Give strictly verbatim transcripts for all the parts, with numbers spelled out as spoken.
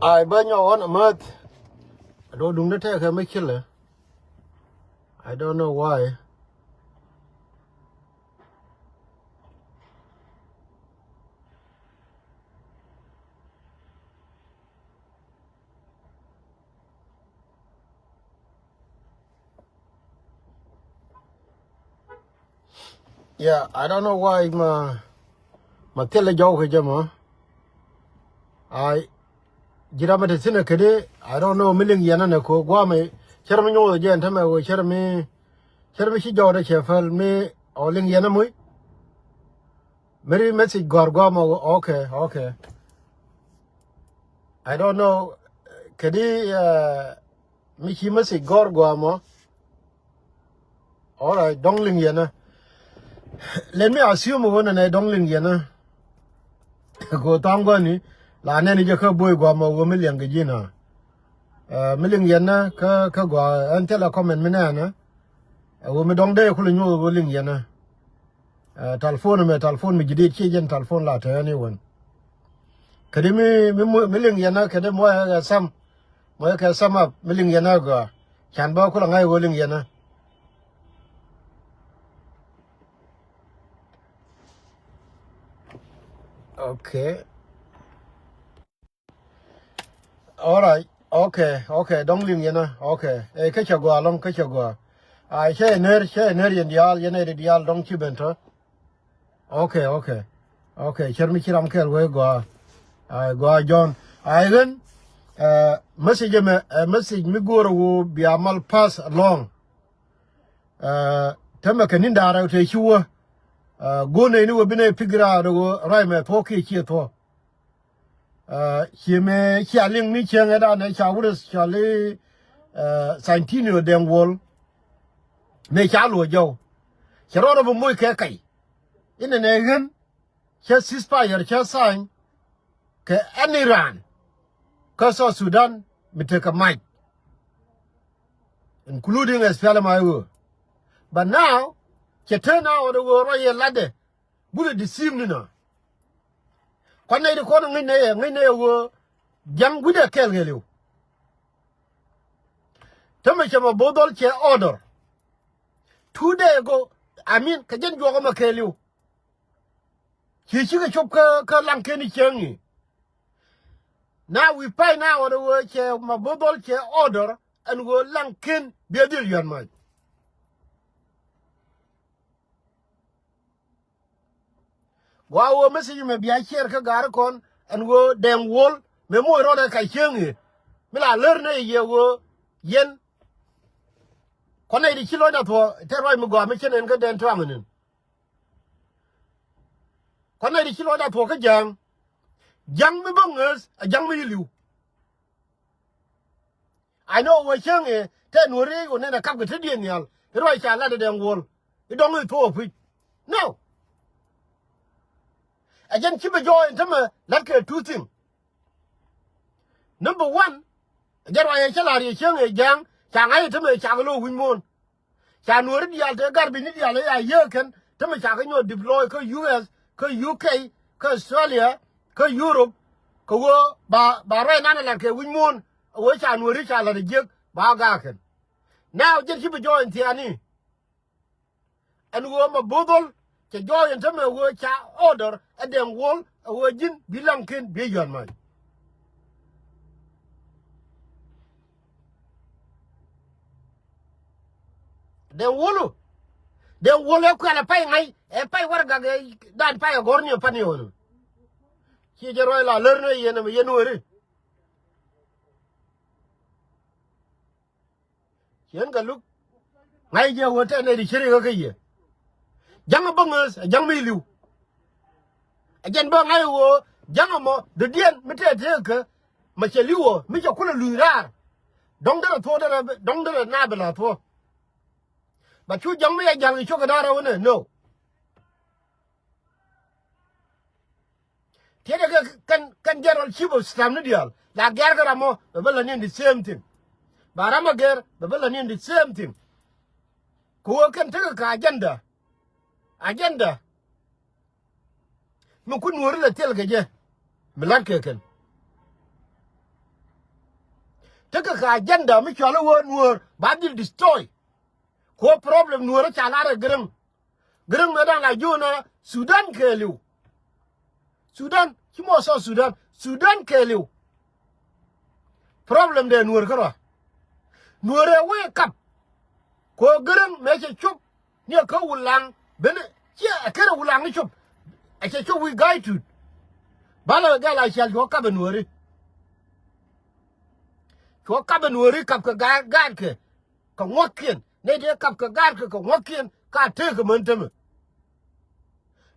Ay, bä nyɔk ɣɔn amäth. Dɔ duŋdä tɛkɛ mi cilɛ. I don't know why. Yeah, I don't know why ma ma thilɛ jɔw kɛ jɛ mɔ. Ay, ji̱ ram mi te thi̱n ɛ kädi, I don't know, mi liŋ yɛn ɛnɛ ko guamɛ. Cär mi nyuuth jɛ ɛn tämɛ wee cär mi, cär mi ci jɔw dɛ cɛ päl mi ɔ liŋ yɛn ɛ muc. Mi ri message gɔ̱r guamɛ wee, okay, okay. I don't know, kädi, uh, mi ci message gɔ̱r guamɛ. All right, dɔ̱ŋ liŋ yɛn ɛ. Let me assume ɣöö nɛnɛ dɔ̱ŋ liŋ yɛn ɛ. Kɛ ɣöö tha̱a̱ŋ guäni la nɛn jɛ kä boy guamɛ ɣöö mi liɛŋ kɛ ji̱n ɛ. Uh, mi liŋ yɛn ɛ kä, kä gɔaa ɛn thilɛ comment mi nɛɛn ɛ. Ɛ ɣöö mi dɔ̱ŋ dee kulɛ nyuɔth ɣöö liŋ yɛn ɛ. Uh, telephone mɛ, telephone mi jidit, ci jɛn telephone la te anyone. Kädi mi, mi, mi liŋ yɛn ɛ, kädi muɔyɛ kɛ sam. Muɔyɛ kɛ sam up, mi liŋ yɛn ɛ gɔaa. Can bä kulɛ ŋa̱c ɣöö liŋ yɛn ɛ. Okay. All right. Okay, okay. Dɔ̱ŋ liŋ yɛn ɛ. Okay. Ɛ, kä cɛ gɔaa ɛlɔ̱ŋ, kä cɛ gɔaa. Ay, cɛ ner, cɛ ner yɛn diaal, yɛn ɛ di diaal dɔ̱ŋ ci ben tɔ. Okay, okay. Okay, cär mi ci ram kɛl wee gɔaa. Ay, gɔaa John. Ay, ɣän, ɛ, message ɛmɛ, ɛ, message mi go̱o̱rä ɣöö bia mal pass along. Ɛ, tämɛ kɛ ni̱n da̱ŋ rɛw te ci wä. Ɛ, go̱o̱r nɛy ni wä bi nɛy figure out ɣöö ruac mɛ thuɔ̱k kiɛ ciɛ thuɔ̱k. Ɛ, ciɛ mɛ cia liŋ ni cieŋ ɛ danɛ ca wurɛ cɔal i̱, ɛ, Santinio Dɛŋ Wuɔl. Mɛ ca luɔ jɔw. Cɛ rɔɔdɛ bi moc kɛ kɛy. Inɛ nɛ ɣän cä ceasefire cä sign kɛ any raan kä South Sudan mi tekɛ mac, including S P L M I O. But now cɛ turn out ɣöö ruac yɛ latdɛ bulɛ deceive ni nɔ. Kuan nɛy ti kɔn ŋäc nɛy ɛ, ŋäc nɛy ɛ ɣöö ja̱ŋ wi̱cdɛ kɛɛl kɛɛliw. Tämɛ cɛ mɛ bo̱o̱th dhɔl cɛ order. Two day ago, I mean, kɛ jɛn juɔk ɛmɛ kɛɛliw. Ci cikɛ cop kä, kä Laŋken i̱ cäŋ i̱. Now we find out ɣöö cɛ ma bo̱o̱th dhɔl cɛ order ɛn ɣöö Laŋken biɛ dhil yuan mac. Gua ɣöö message mɛ bia share kä gaari kɔn ɛn ɣöö Dɛŋ Wuɔl mɛ moc rɔɔdɛ kac cieŋ i̱. Mi la lär ni yɛ ɣöö yɛn. Kuanɛ ti ci lɔcda thuɔ̱k te ruac mi gɔaa mi cin ɛn kä Dɛŋ Tuaŋ ɛn. Kuanɛ ti ci lɔcda thuɔ̱k kä ja̱a̱ŋ. Ja̱ŋ mi bä ŋääth a ja̱ŋ mi yi li̱w. I know wee cäŋ ëë te nuɔ̱ri wä nɛn a kap kɛ te diɛn nhial. I̱ ruac ca lat ɛ Dɛŋ Wuɔl. I̱ dɔ̱ŋ i̱ thuɔ̱k pi̱c. No. Ɛ jɛn ci bɛ jɔɔc in tämɛ la̱t kɛ two thing. Number one, ɛ jɛn ruac ɛ cä la̱r yɛ cäŋ ëë ja̱a̱ŋ ca ŋa̱c in tämɛ cak lo̱o̱ wi̱c muɔ̱ɔ̱n. Ca nuɔ̱ɔ̱ri diaal te garbini diaal ëë a yee kɛn tämɛ cakɛ nyuɔ̱th deploy kä U S, kä U K, kä Australia, kä Europe, kɛ ɣöö ba, ba ruac nan a la̱t kɛ wi̱c muɔ̱ɔ̱n, ɛ ɣöö ca nuɔ̱ɔ̱ri ca la̱t ɛ jiäk ba gaak kɛn. Now jɛn ci bi jɔɔc in thiaani. Ɛn ɣöö ma bo̱o̱th dhɔl cɛ jɔɔc ɛn tämɛ ɣöö ca order ɛ Dɛŋ Wuɔl ɛ ɣöö ji̱n bi Laŋken bi yuan mac. Dɛŋ Wuɔl ɔ. Dɛŋ Wuɔl ɛ kuɛl ɛ pay ŋa̱c ɛ pay warɛgak ɛ dan pay ɛ gɔ̱r ni ɛ pan ni ɣɔn ɔ. Ci jɛ ruac la lär ni ɛ yɛn ɛmɛ yɛn weri. Ciɛn kɛ luk. Ŋa̱c jɛ ɣöö tɛn nɛy ti ci rikä kä yɛ. Ja̱ŋ ɛ bä ŋääth ɛ ja̱ŋ mi li̱w. Ɛ jɛn bä ŋa̱c ɣöö ja̱ŋ ɛmɔ dɔ̱diɛn mi tɛth tëëkä mɛ cɛ li̱w ɣöö mi cɛ kulɛ luth raar. Dɔ̱ŋ derɛ thuɔ̱k derɛ, dɔ̱ŋ derɛ naath bi la thuɔ̱k. But cu ja̱ŋ mi yɛ ja̱l kɛ cok kɛ da̱a̱r ɛ wänɛ, no. Tiɛtɛ kɛ kɛn, kɛn general chief of staff ni diaal la gɛr kɛ ram mɔ bɛ bä la niɛn the same thing. Ba ram a gɛr bɛ bä la niɛn the same thing. Kɛ ɣöö kɛn tekɛ kɛ agenda. Agenda mi kun nuɔ̱ɔ̱ri lɛ thil kɛ jɛ mi la̱t kɛ kɛn. Tekɛ kɛ agenda mi cɔal i̱ ɣöö Nuäär ba dhil destroy. Ku problem Nuäär ca lar ɛ Gɛrɛŋ. Gɛrɛŋ mëë da̱ŋ la jiöönä Sudan kɛɛliw. Sudan ci mɔ South Sudan, Sudan kɛɛliw. Problem dɛ Nuäär kärɔa. Nuäär ɛ wee kap. Ku Gɛrɛŋ mëë cɛ cop ni ɛ kä Wulaŋ ben, ciɛ ɛ kärɛ Wulaŋ ni cop. Ɛ cɛ cop wi̱i̱ Ga̱a̱c Tuut. Banɛ kɛ gɛl a cial cuɔ kap ɛ Nuääri. Cuɔ kap ɛ Nuääri kap kɛ gaat, gaatkɛ kɛ ŋuɔ̱kiɛn. Nɛy tëë kap kɛ gaatkɛ kɛ ŋuɔ̱kiɛn ka tëëkɛ män tämɛ.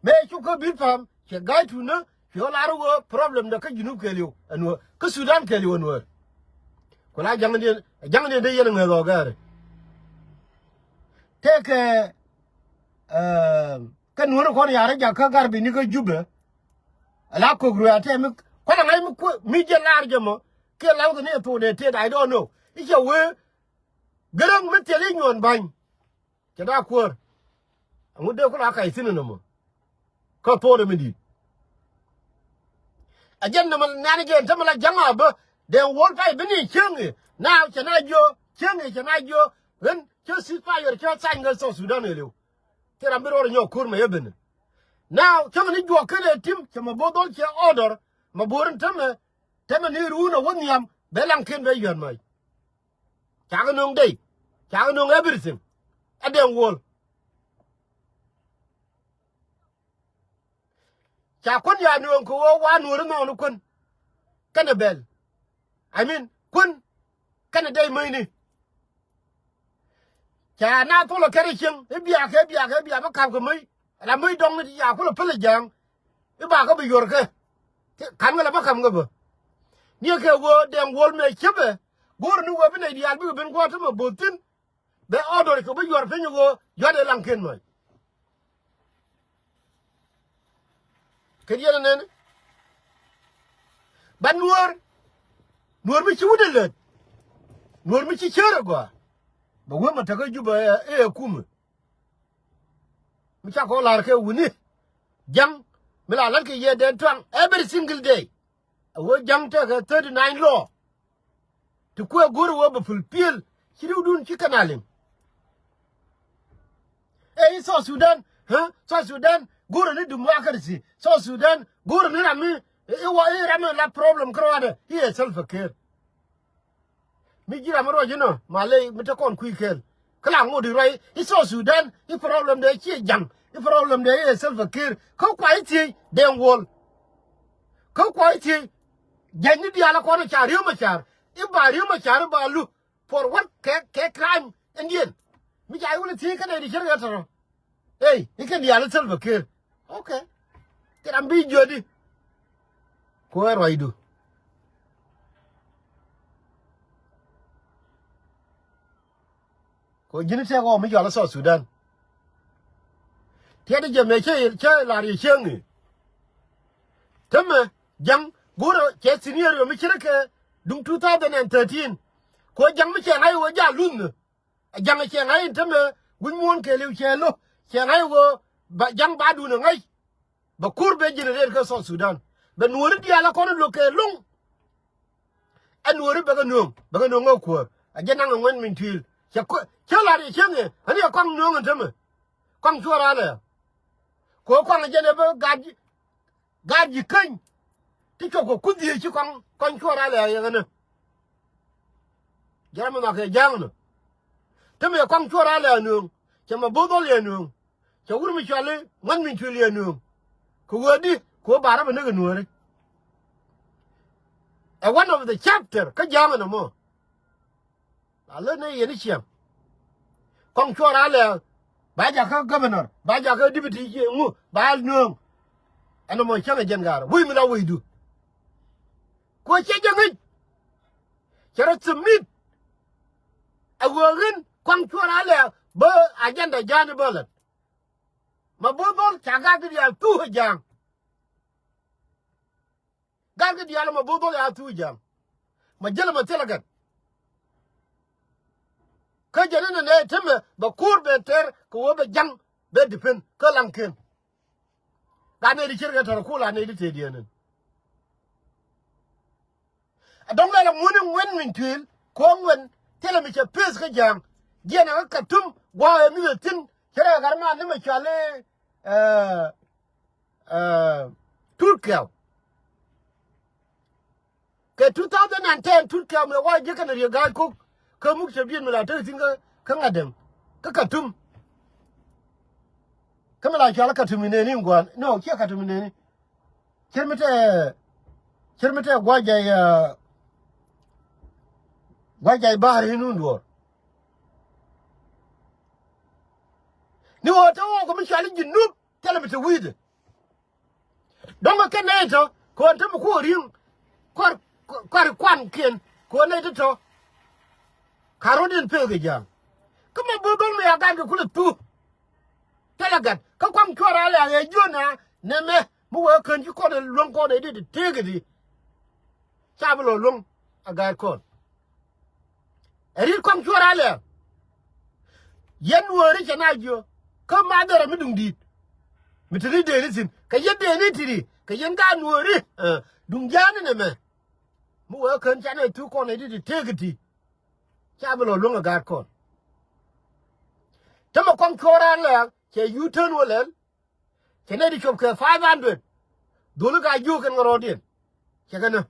Mëë cuk kä bi̱i̱t pa̱a̱m cɛ Ga̱a̱c Tuut nä cuɛ lar i̱ ɣöö problem dɛ kä Junub kɛɛliw ɛ Nuäär, kä Sudan kɛɛliw ɛ Nuäär. Ku la ja̱ŋdiɛn, ja̱ŋdiɛn dee yɛn ɛ ŋäth ɣɔ̱ɔ̱k gɛɛri. Tëëkɛ, eh, kä Nuäär kɔn ya̱r jak kä garbini kä Jubɛ. Ala kok ruɛ a tɛm mi kuan a ŋa̱c mi kuä mi jɛ lar jɛ mɔ kiɛ law kɛ ni ɛ thok dee tet, I don't know. I̱ cɛ wee Gɛrɛŋ mi thil i̱ nyuɔn ba̱ny. Cɛ daa kuäär. Aŋu dee ku la kac thi̱n ɛn ɛmɔ. Kä thok dee mi di̱i̱t. A jɛn nɛmɛ nɛn jɛ ɛn tämɛ la ja̱ŋ a bä. Dee wuɔl pay bi ni cieŋ i̱ na cɛ na jiö, cieŋ i̱ cɛ na jiö. Ɣän cä ceasefire cä thany kä South Sudan ɛ li̱w. Thil ram bi rɔɔd nyɔk ko̱r mɛ yɛ ben. Now cäŋ ni juɔk ken ɛ tim cɛ mɛ bo̱o̱th dhɔl cɛ order mɛ bo̱o̱r in tämɛ, tämɛ ni ruun ɛ wä nhiam bɛ laŋ ken bɛ yuan mac. Cakɛ no̱o̱ŋ dey, cakɛ no̱o̱ŋ everything. Ɛ Dɛŋ Wuɔl. Ca kuän ya nööŋ kɛ ɣöö wa nuɔ̱ɔ̱ri nhɔɔni kuän kɛnɛ bɛl. I mean kuän kɛnɛ dɛy mäcni. Ca na thol ɛ kɛn ɛ cieŋ i̱ biakä i̱ biakä i̱ biakä bä ka̱pkɛ mäc. Ala mäc dɔŋni ti ca kulɛ päl ɛ ja̱a̱ŋ i̱ bakä bi yuɔrkɛ. Ka̱n kɛ la bä ka̱m kɛ bä. Niɛ kɛ ɣöö Dɛŋ Wuɔl mëë ciepɛ go̱o̱r ni ɣöö bi nɛy diaal bikɛ ben gua̱a̱th tämɛ bo̱o̱th thi̱n. Bɛ order kɛ bä yuɔr piny ɣöö yua̱t ɛ laŋ ken mɔc. Kɛ diɛn ɛ nɛn. Ba nuɔ̱ɔ̱r, nuɔ̱ɔ̱r mi ci wut ɛ lät. Nuɔ̱ɔ̱r mi ci cär ɛ gɔaa. Bɛ wee mɛ tekä Jubɛ ɛ, ɛ kumɛ. Mi ca kɔn la̱r kɛ wuni. Ja̱ŋ mi la la̱t kɛ yɛ dɛn tuaŋ every single day. A wee ja̱ŋ tekɛ thirty nine law. Ti kuɛ go̱r wee bɛ fulfill ci riwdun ci kɛn a liŋ. Ɛ i̱ South Sudan, huh? South Sudan go̱r ni democracy. South Sudan go̱r ni ram mi i̱ wä i̱ ram mi la problem kärɔadɛ i̱ ɛ Salva Kiir. Mi ji̱ ram mi ruac inɔ ma ley mi te kɔn kui̱ kɛɛl. Kä la ŋot i̱ ruac i̱ South Sudan i̱ problem dɛ ciɛ ja̱ŋ i̱ problem dɛ i̱ ɛ Salva Kiir. Kä kua i̱ thiec Dɛŋ Wuɔl. Kä kua i̱ thiec. Jɛny ni diaal a kɔn i̱ ca Riek Machar i̱ ba Riek Machar i̱ ba lu for what kɛ, kɛ crime in diɛn. Mi ca i̱ wul i̱ thiec kä nɛy di cär kɛ tɔrɔ. Ey i̱ kɛn diaal i̱ Salva Kiir. Okay. Kɛ ram bi jiöt i̱. Ku ɛ ruacdu. Kɛ ji̱n tëëk ɣɔw mi cɔal i̱ South Sudan. Tiɛt jɛ mëë cä, cä lar yɛ cieŋ i̱ tämɛ ja̱ŋ go̱rä cɛ scenario mi ci rɛ kɛ duŋ two thousand and thirteen. Kɛ ja̱ŋ mi cɛ ŋa̱c wä ja̱ lunh. Ɛ ja̱ŋ cɛ ŋa̱c in tämɛ wi̱c muɔ̱ɔ̱n kɛɛliw cɛ lo̱ cɛ ŋa̱c wä ba ja̱ŋ ba duun ɛ ŋa̱c. Bɛ ko̱r bɛ generate kä South Sudan. Bɛ nuɔ̱ɔ̱ri diaal ɛ kɔn in lo̱k kɛ lo̱ŋ. Ɛ nuɔ̱ɔ̱ri bɛ kɛ nööŋ bɛ kɛ nööŋ ɛ kuäär. Ɛ jɛ naŋ ɛ ŋuɛn min tuil cɛ ko̱ cä la̱r yɛ cieŋ ɛ ɣän yɛ kɔaŋ nööŋ in tämɛ. Kɔaŋ cuɔr alɛ. Kɛ ɣöö kɔaŋ ɛ jɛn ɛ bä gat ji̱ gat ji̱ käny. Ti cuɔp kɛ kuth dhiec ci kɔaŋ kɔaŋ cuɔr alɛ ɛ ɣän ɛ. Jɛ ram mi nhɔakɛ ja̱a̱ŋ nɔ. Tämɛ yɛ kɔaŋ cuɔr alɛ ɛ nööŋ cɛ mɛ bo̱o̱th ɣɔl yɛ nööŋ. Cɛ wur mi cuali ŋuɛn min cuël yɛ nööŋ. Kɛ ɣöö di kɛ ɣöö ba rap ɛ näk ɛ nuääri. Ɛ one of the chapter kä ja̱a̱ŋ ɛn ɛmɔ. A lät ni yɛn i̱ ciɛŋ kɔŋ cuɔr a lɛ ba jakä governor ba jakä deputy ŋu ba nööŋ. Ɛn ɛmɔ cäŋ ɛ jɛn gaar wec mi la wecdu. Kuɔ ciɛ jɛ ŋi̱c. Cɛ rɔ thimit. Ɛ ɣöö ɣin kɔŋ cuɔr a lɛ bä agenda ja̱a̱n i̱ bä lät. Ma bo̱o̱th bol ca gat di diaal thuuk ɛ ja̱a̱ŋ. Gat kɛ diaal ma bo̱o̱th bol ya thuuk ɛ ja̱a̱ŋ. Ma jäl ma thil ɛ gat. Kä jɛn inɛ nɛ temɛ bɛ ko̱o̱r bɛ tɛr kɛ wä bɛ ja̱ŋ bɛ dipen kä laŋ ken. Gat nɛ di cier kɛ tɔr kula nɛ di tëë diɛn in. Ɛ dɔ̱ŋ lɛl ɛ ŋuɔ̱n in ŋuɛn min tuëël. Ko̱ŋ wɛn thilɛ mi cɛ peth kä Ja̱a̱ŋ. Jiɛn ɛ kä Katum gua̱a̱ ɛ mi wee thi̱n cɛ rɛ gat man ni mɛ cɔal i̱, eh, eh, Tut Kɛw. Kɛ two thousand and ten Tut Kɛw mi wa ji̱ kɛn riek ga̱a̱c ko̱k kä muk cɛ bi̱i̱n mi la tek thi̱n kä, kä Ŋa̱däŋ kä Katum. Kä mi la cɔal Katum ineni in gua̱a̱n. No, ciɛ Katum ineni. Cir mi tɛ, cir mi tɛ gua̱c jɛ, eh, gua̱c jɛ bahar inun duɔ̱ɔ̱r. Ni ɣöö te ɣɔw kɛ mi cɔal i̱ Junub thilɛ mi te wi̱i̱dɛ. Dɔ̱ŋ kɛ nɛy tɔ kɛ ɣöö te mi kuɔɔr ri̱ŋ kua̱r, kua̱r kuankiɛn kɛ ɣöö nɛy ti tɔ. Ka rot in pek kɛ Ja̱a̱ŋ. Kä mɛ bo̱o̱th dhɔl mi a gat kɛ kulɛ thu. Thilɛ gat kä kuaŋ cuɔr a lɛ a ɣɛ jiön a nɛmɛ mi wee kän ci kɔn luäŋ kɔn ɛ di ti tëëk di. Ca bi lɔ luäŋ a gaat kɔn. Ɛ ri̱t kɔaŋ cuɔr a lɛ. Yɛn nuääri cɛ na jiö kä ma dhɛrɛ mi duŋ di̱i̱t. Mi te ni dee ni thi̱n kɛ yɛn dee ni ti̱ti̱ kɛ yɛn gaat nuääri, eh, duŋ ja̱a̱n ni nɛmɛ. Mi wee kän ca nɛ thuk kɔn ɛ di ti tëëk ti. Ca bi lɔ luäŋ a gaat kɔn. Tämɛ kɔŋ cuɔr an lɛ cɛ U-turn wä lɛl. Cɛ nɛy ti cop kɛ five hundred. Dholi ka jiök kɛn kɛ rɔɔdiɛn. Cɛ kɛn ɛ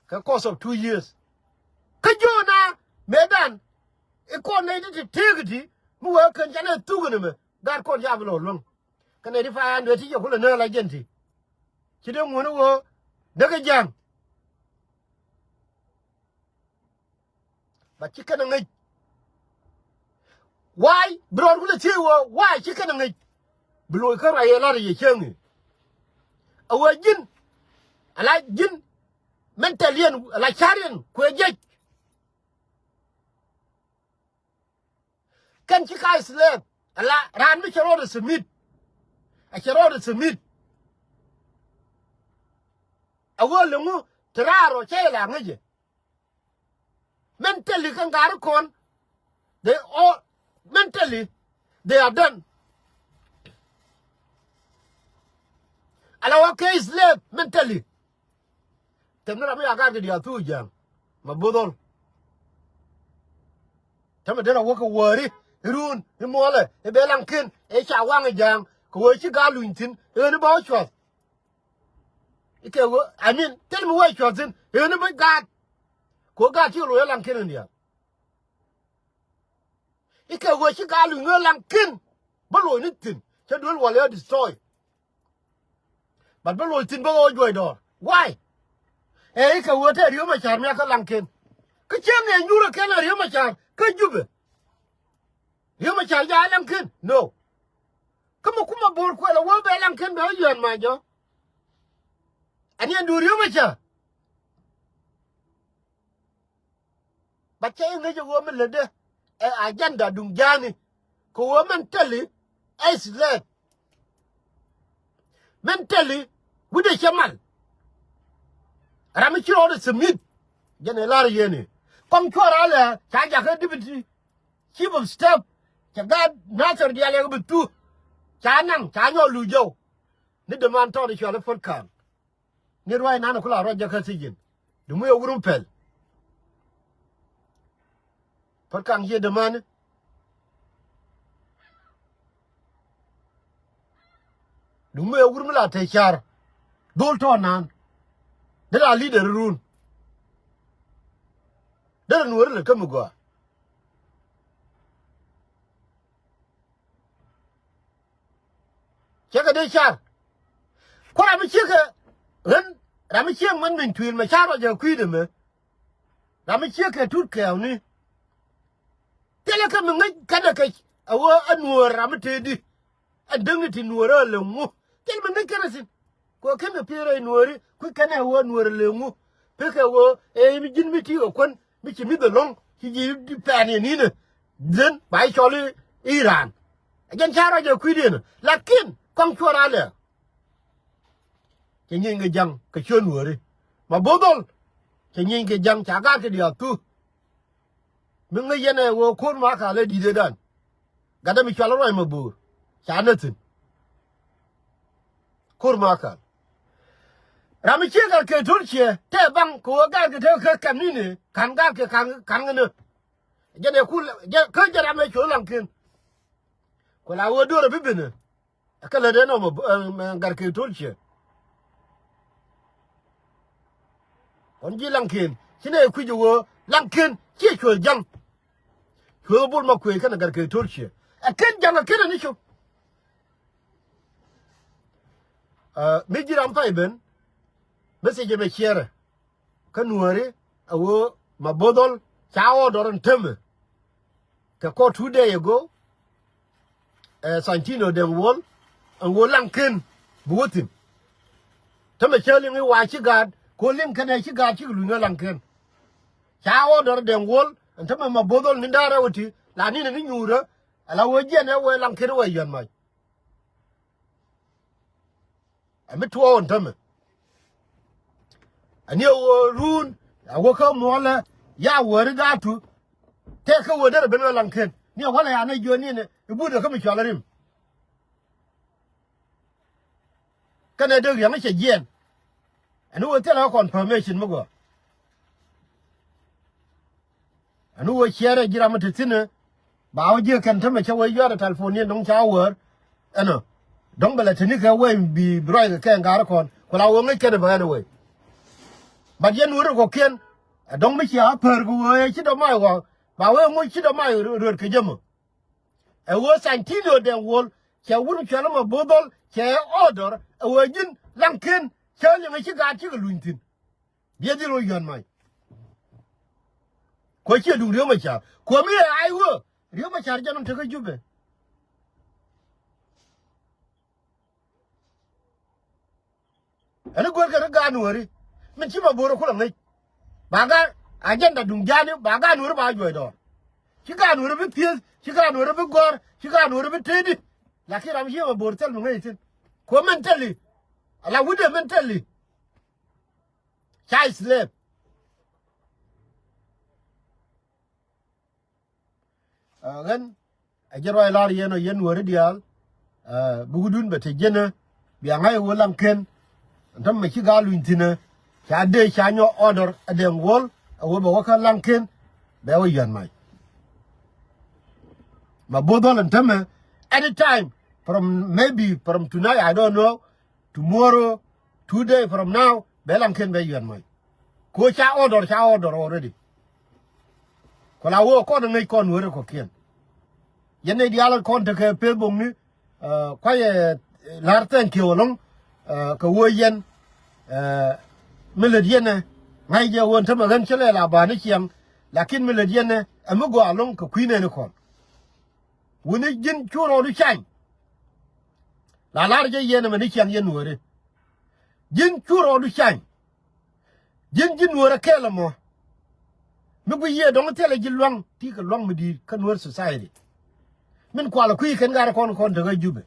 kɛ course of two years. Kä jiök na mëëdan i̱ kɔn nɛy ti ti tëëk ti mi wee kän ca nɛ thuk ɛn ɛmɛ. Gaat kɔn ca bi lɔ luäŋ. Kä nɛy ti five hundred ti cɛ kulɛ nääl a jɛn ti. Ci dee ŋuɔ̱n i̱ ɣöö näk ɛ Ja̱a̱ŋ. Ba ci kɛn ɛ ŋäc. Why? Bi rɔɔd kulɛ thiec wä why ci kɛn ɛ ŋäc. Bi loc kä ruac yɛ lar yɛ cäŋ i̱ a wee ji̱n. Ala ji̱n mental yɛn ala ca̱r yɛn kuɛ jec. Kɛn ci ka slave ala raan mi cɛ rɔɔd ɛ submit. A cɛ rɔɔd ɛ submit. A wee leŋu te raar rɔ cɛ la ŋäcɛ. Mentally kɛn gaari kɔn they all mentally they are done. Ala wä kɛ slave mentally. Tɛm ni ram mi a gaat kɛ diaal thuk Ja̱a̱ŋ. Ma bo̱o̱th ɔl. Tɛmɛ derɛ wä kɛ wäri i̱ run i̱ muɔlɛ i̱ bɛ laŋ ken i̱ ca waŋ i̱ Ja̱a̱ŋ kɛ wee ci gaat luny thi̱n i̱ ɣän i̱ bä wä cuɔth. I̱ kɛ wee I mean thil mi wee cuɔth thi̱n i̱ ɣän i̱ bä gaat. Kɛ wee gaat ci kɛ loc i̱ laŋ ken in diaal. I̱ kɛ ɣöö ci gaa luny ɣöö laŋ ken bä loc ni thi̱n cä duel wal ɛ destroy. But bä loc thi̱n bä ɣöö juɔc dɔɔr. Why? Ɛ i̱ kɛ ɣöö te Riek Macar mi a kä laŋ ken. Kä cieŋ ɛ nyuur ɛ kɛn ɛ Riek Macar kä Jubɛ. Riek Macar ja ɛ laŋ ken? No. Kä mi kumɛ bo̱o̱r kuɛl ɛ ɣöö bɛ laŋ ken bɛ ɣä yuɛn ma jɔ̱. Ɛn yɛn duur Riek Macar. Ba cɛ i̱ ŋäc ɛ ɣöö mi lätdɛ ɛ agenda duŋ ja̱a̱ni. Kɛ ɣöö mentally ɛ slave. Mentally wi̱cdɛ cɛ mal. Ram mi ci rɔɔdɛ submit. Jɛn ɛ lar yɛn i̱ kɔŋ cuɔr alɛ ca jakä deputy chief of staff. Cɛ gaat Nasir diaal yɛ kɛ bi thu. Ca naŋ ca nyɔk luc jɔw. Ni däman tɔɔt i̱ cual i̱ Puɔt Kaŋ. Ni ruac nan ku la ruac jakä thiec in. Dumu yɛ wur mi pɛl. Puɔt Kaŋ ciɛ dämani. Dumu yɛ wur mi la te car. Dhol tɔɔt nan. Dee la leader run. Dee la nuɔri lät kä mi gɔaa. Cɛ kɛ dee car. Ku ram mi ciek kɛ ɣän ram mi ciek män min tuil mɛ car rɔ jɛ kui̱dɛ mɛ. Ram mi ciek kɛ tut kɛɛwni. Thilɛ kɛ mi ŋäc kɛnɛ kɛ a ɣöö a nuɔɔr ram mi tëëdi. A däŋni ti nuɔɔr a lɛ ŋu. Thil mi ŋäc kɛnɛ thi̱n. Kɛ ɣöö ken kɛ pi̱i̱r rɛy nuɔɔri kui̱ kɛnɛ a ɣöö nuɔɔr a lɛ ŋu. Pekɛ ɣöö ɛ mi ji̱n mi ti̱i̱ kɛ kuän mi ci mi̱th ɛlɔ̱ŋ ci ji̱ pɛɛn yɛ ni̱nɛ. Then ba i̱ cɔl i̱ Iran. Ɛ jɛn ca ruac ɛ kui̱diɛn lakin kɔŋ cuɔr alɛ. Cɛ nyieeny kɛ ja̱ŋ kɛ ciöt nuɔɔri. Ma bo̱o̱th dhɔl cɛ nyieeny kɛ ja̱ŋ ca gaat kɛ diaal thu. Mi ŋäc yɛn ɛ ɣöö ko̱r ma ka̱l ɛ di̱t ëëdan. Gatdɛ mi cual ruac ma bo̱o̱r ca näthin. Ko̱r ma ka̱l. Ram mi ciek gat kɛ to̱l ciɛ tɛ baŋ kɛ ɣöö gat kɛ te kɛ kɛm ni̱ni ka̱n gat kɛ ka̱n ka̱n kɛ ni. Jɛn ɛ kul jɛ kä jɛ ram ɛ cuɔ̱l Laŋken. Ku la ɣöö duɔ̱ɔ̱r ɛ bi ben ɛ. Kä lät ɛn ɔmɔ gat kɛ to̱l ciɛ. Kɔn ji̱ Laŋken ci nɛ kui̱c ɛ ɣöö Laŋken ciɛ cuɔ̱l ja̱ŋ. Cuɔ̱l Bol Makuëë kɛnɛ gat kɛ to̱l ciɛ. Ɛ ken ja̱ŋ ɛ ken ɛ ni cop. Mi ji̱ ram pay ben message ɛmɛ ciɛrɛ. Kä Nuääri a ɣöö Mabothol ca order ɛn tämɛ. Kɛ kɔ two day ago. Ɛ Santino Deng Wol ɛn ɣöö Laŋken bi wä thi̱n. Tämɛ cä liŋ i̱ wa ci gaat ko liŋ kɛnɛ ci gaat cik luny ɣä Laŋken. Ca order Deng Wol ɛn tämɛ Mabothol ni da̱rɛ wä ti la ni̱n ɛn i̱ nyuurä. Ala ɣöö jiɛn ɛ wee Laŋken wee yɔ̱n mac. Ɛ mi tuɔɔk ɛn tämɛ. Ɛ ni ɛ ɣöö ruun a wä kä muɔlɛ ya wäri da̱a̱tu. Tëë kä wä derɛ ben wä Laŋken ni ɛ wälɛ ya nɛ jiöönin i̱ but ɛ kä mi cual rim. Kɛnɛ dee ria̱ŋ cɛ jiɛɛn. Ɛn wä thilɛ kä confirmation mi gɔaa. Ɛn wä ciɛɛrɛ ji̱ ram mi te thi̱n ɛ ba wä ji̱ kɛn tämɛ cä wä yua̱rɛ telephone ni dɔ̱ŋ ca wä wäär. Ɛnɔ dɔ̱ŋ bɛ lɛ te ni kɛ wä bi bi ruac kɛ kɛ ŋa̱r kɔn ku la wä ŋäc kɛn ɛ bä ɛn wä. But yɛn wä rɛ kɔkiɛn ɛ dɔ̱ŋ mi cia päär bi wä ɛ ci dɔ̱ mac wä ba wä ŋuc ci dɔ̱ mac ruet kɛ jɛ mɔ. Ɛ ɣöö Santino Deng Wol cɛ wut cuɛl ɛmɔ Bothol cɛ order ɛ ɣöö ji̱n Laŋken cä liŋ ɛ ci gaat cikɛ luny thi̱n. Biɛ dhil wä yɔ̱n mac. Kuɔ ciɛ duŋ Riek Machar kuɔ mi ɛ ay ɣöö Riek Machar jɛn ɔ tekä Jubɛ. Ɛn i̱ guäär kɛ ri gaat Nuääri min ci Mabor kulɛ ŋäc. Ba gaat agenda duŋ ja̱a̱ni ba gaat Nuääri ba juɔc dɔɔr. Ci gaat Nuääri bi pi̱eth ci gaat Nuääri bi gɔ̱r ci gaat Nuääri bi tëëdi. Lakin ram ci Mabor thil mi ŋäc thi̱n. Kuɔ min thili ala wutdɛ min thili. Ca slave. Ɣän a jɛ ruac lar yɛn ɔ yɛn Nuääri diaal. Bi wutdun bɛ te jiɛnä bia ŋa̱c ɛ ɣöö Laŋken. Ɛn tämɛ ci gaat luny thi̱n ɛ ca dee ca nyɔk order ɛ Deng Wol ɛ ɣöö bɛ wä kä Laŋken. Bɛ wä yɔ̱a̱n mac. Mabothol ɛn tämɛ anytime from maybe from tonight I don't know. Tomorrow, two day from now bɛ Laŋken bɛ yɔ̱a̱n mac. Ko ca order ca order already. Ku la wä kɔn ŋäc kɔn wä rɛ kɔkiɛn. Yɛn nɛy diaal kɔn tekɛ Facebook ni kuayɛ la̱r thank you ɛlɔ̱ŋ. Kɛ wä yɛn mi lät yɛn ɛ ŋa̱c jɛ wä ɛn tämɛ ɣän cä lɛ la ba ni ciɛŋ. Lakin mi lät yɛn ɛ ɛ mi gɔaa ɛlɔ̱ŋ kɛ kui̱ nɛni kɔn. Wuni ji̱n cu rɔɔdu cany. La lar jɛ yɛn ɛmɛ ni ciaŋ yɛn Nuääri. Ji̱n cu rɔɔdu cany. Ji̱n ji̱ Nuäär ɛ kɛɛl ɛmɔ. Mi guic yiëë dɔ̱ŋ thilɛ ji̱ luaŋ ti kɛ luaŋ mi di̱i̱t kä Nuäär society. Min kualɛ kui̱ kɛn gat kɔn kɔn tekä Jubɛ.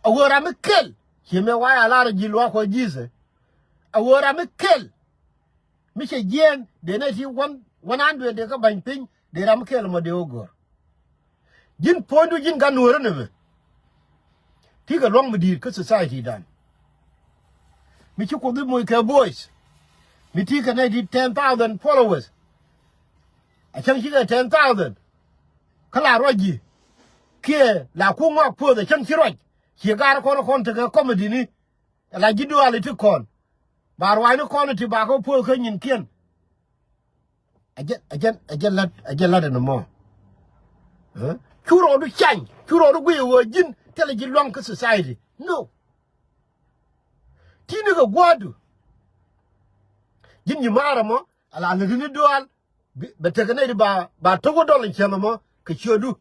A ɣöö ram mi kɛl ciɛ mɛ wa̱a̱ a lar ji̱ luaak kɔ ji̱thɛ. A ɣöö ram mi kɛl mi cɛ jiɛɛn dee nɛ ti one one hundred dee kä ba̱ny piny dee ram kɛl mɔ dee wä gɔ̱r. Ji̱n puɔ̱nydu ji̱n gat Nuäärä nɛmɛ. Ti kɛ luaŋ mi di̱i̱t kä society dan. Mi ci Kuoth i̱ moc kɛ voice mi ti kɛ nɛ ti ten thousand followers. A cäŋ cikɛ ten thousand. Kä la ruac ji̱ kiɛ la kuŋ ŋɔak puɔth a cäŋ ci ruac. Ciɛ gaat kɔn kɔn tekɛ comedy ni. La ji̱ duali ti kɔn ba ruaacni kɔn ti ba kä puɔth kä nyinkiɛn. Ɛ jɛn ɛ jɛn ɛ jɛn lat ɛ jɛn lat ɛn mɔ. Cu rɔɔdu cany cu rɔɔdu guiy ɛ ɣöö ji̱n thilɛ ji̱ luaŋ kä society. No. Ti̱ni kɛ gua̱a̱du. Ji̱n nyimaarä mɔ ala lätdini dual. Bɛ tekɛ nɛy di ba ba tok wä dɔl in cäŋ ɛmɔ kɛ ciötdu.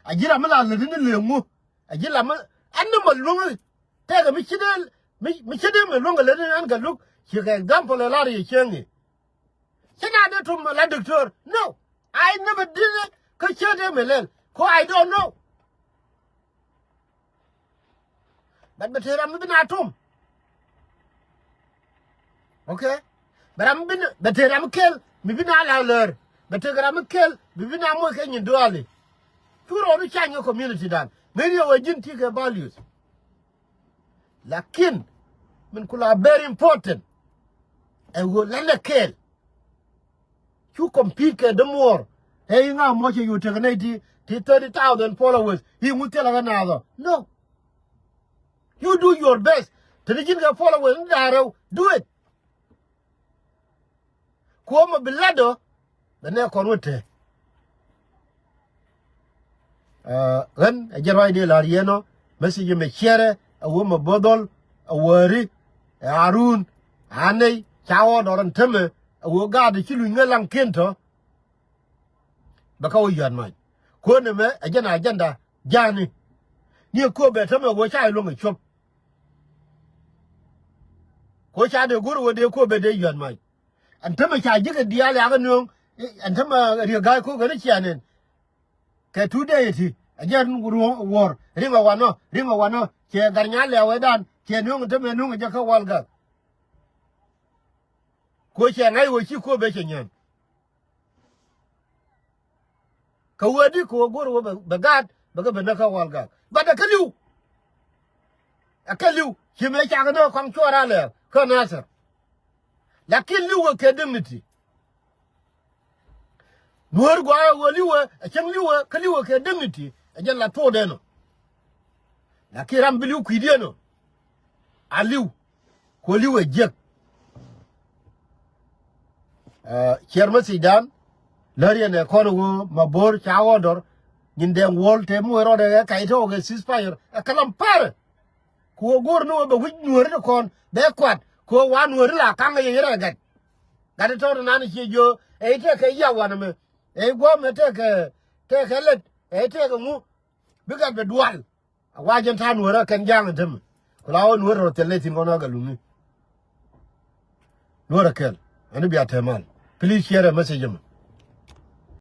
A ji̱ ram mi la lätdini leŋ ŋu. A ji̱ lam mi ɛn ni mɛ luäŋ. Tɛkɛ mi ci dee mi ci dee mɛ luäŋ kɛ lätdini ɛn kɛ luk. Cikɛ example ɛ lar yɛ cieŋ i̱ ci na dee tum la doctor. No. I never did it. Kä ciöt dee mɛ lɛl ko I don't know. But bɛ te ram mi bi na tum. Okay. Bɛ ram mi bi na bɛ te ram mi kel mi bi na la lär. Bɛ te ram mi kel mi bi na moc kɛ nyin duali. Cu rɔɔdu cany kɛ community dan ŋäc yɛ wee ji̱n ti kɛ values. Lakin Min kula very important. Ɛ ɣöö lɛn ɛ kɛɛl. Cu compete kɛ dämuɔɔr. Ɛ i̱ ŋa muɔcɛ yu tekɛ nɛy ti, ti thirty thousand followers. I̱ ŋu thilɛ kɛ naath ɔ. No. You do your best. Te ni ji̱n kɛ followers ni da̱a̱r rɛw. Do it. Kuɔmɛ bi lat ɔ. Bɛ nɛ kɔn wä te. Ɣän ɛ jɛ ruacdɛ la̱r yɛn ɔ message mɛ ciɛrɛ ɛ wä mɛ bo̱dhɔl ɛ wäri ɛ arun anɛy ca ɣɔɔdɔr ɛn tämɛ ɛ wä gaat ci luny ŋä laŋ ken tɔ. Bɛ kä wä yuat mac kuäär nɛmɛ ɛ jɛn agenda ja̱a̱ni. Ni ɛ kööbɛ tämɛ wä ca iluäŋ ɛ cuɔ̱p. Kuäär ca dee go̱r wä dee kööbɛ dee yuat mac. Ɛn tämɛ ca ji̱ kɛ diaal yakä nuɔ̱ŋ. Ɛn tämɛ riek ga̱a̱c ko̱k ɛn cianɛn. Kɛ two day ti ɛ jɛ ruɔ̱ŋ wuɔ̱r riŋ ɛ wanɔ riŋ ɛ wanɔ. Cɛ gar nya lɛ̈ wecdan cɛ nuɔ̱ŋ tämɛ nuɔ̱ŋ ɛ jɛ kä wal gak. Kuɔ cɛ ŋa̱c wä ci kuɔ bɛ cɛ nyän. Kɛ wee di kɛ wee go̱r wee bɛ gaat bɛ kɛ bɛ näk kä wal gak. But ɛ kɛ li̱w. Ɛ kɛ li̱w ci mëë cakɛ ni kɔaŋ cuɔr a lɛɛr kä Nasir. Lakin li̱w ɛ kɛ dignity. Nuäär gua̱a̱ ɛ wee li̱w ɛ cäŋ li̱w ɛ kä li̱w ɛ kɛ dignity. Ɛ jɛ la thok dɛn ɔ. Lakin ram bi li̱w kui̱diɛn ɔ. A li̱w kuɔ li̱w ɛ jiäk. Ciɛr message dan. Lär yɛn ɛ kɔn ɣöö ma bo̱o̱r ca ɣɔ̱ɔ̱dɔr. Nyin dɛŋ wuɔ̱l te mi wee rɔɔdɛ ɛ kac tɔɔk ɛ ceasefire ɛ kälam parɛ. Ku wä go̱o̱r ni wä bɛ wi̱c nuääri ti kɔn bɛ kuat ku wä wa nuääri la kaŋ ɛ yɛ rɛ gat. Gat tɔɔt nan ciɛ jiö ɛ tekɛ yaw wanɛ mɛ ɛ guɔ̱mɛ tekɛ tekɛ lät ɛ tekɛ ŋu. Bi gat bɛ dual. A wa jɛn ta̱a̱ nuäärä kɛn ja̱a̱ŋ in tämɛ. Ku la ɣöö nuäärä rɔ thil nɛy thi̱n kɔn ɣä kɛ luŋni. Nuäärä kɛl ɛn bia te mal. Please share a message ɛmɛ.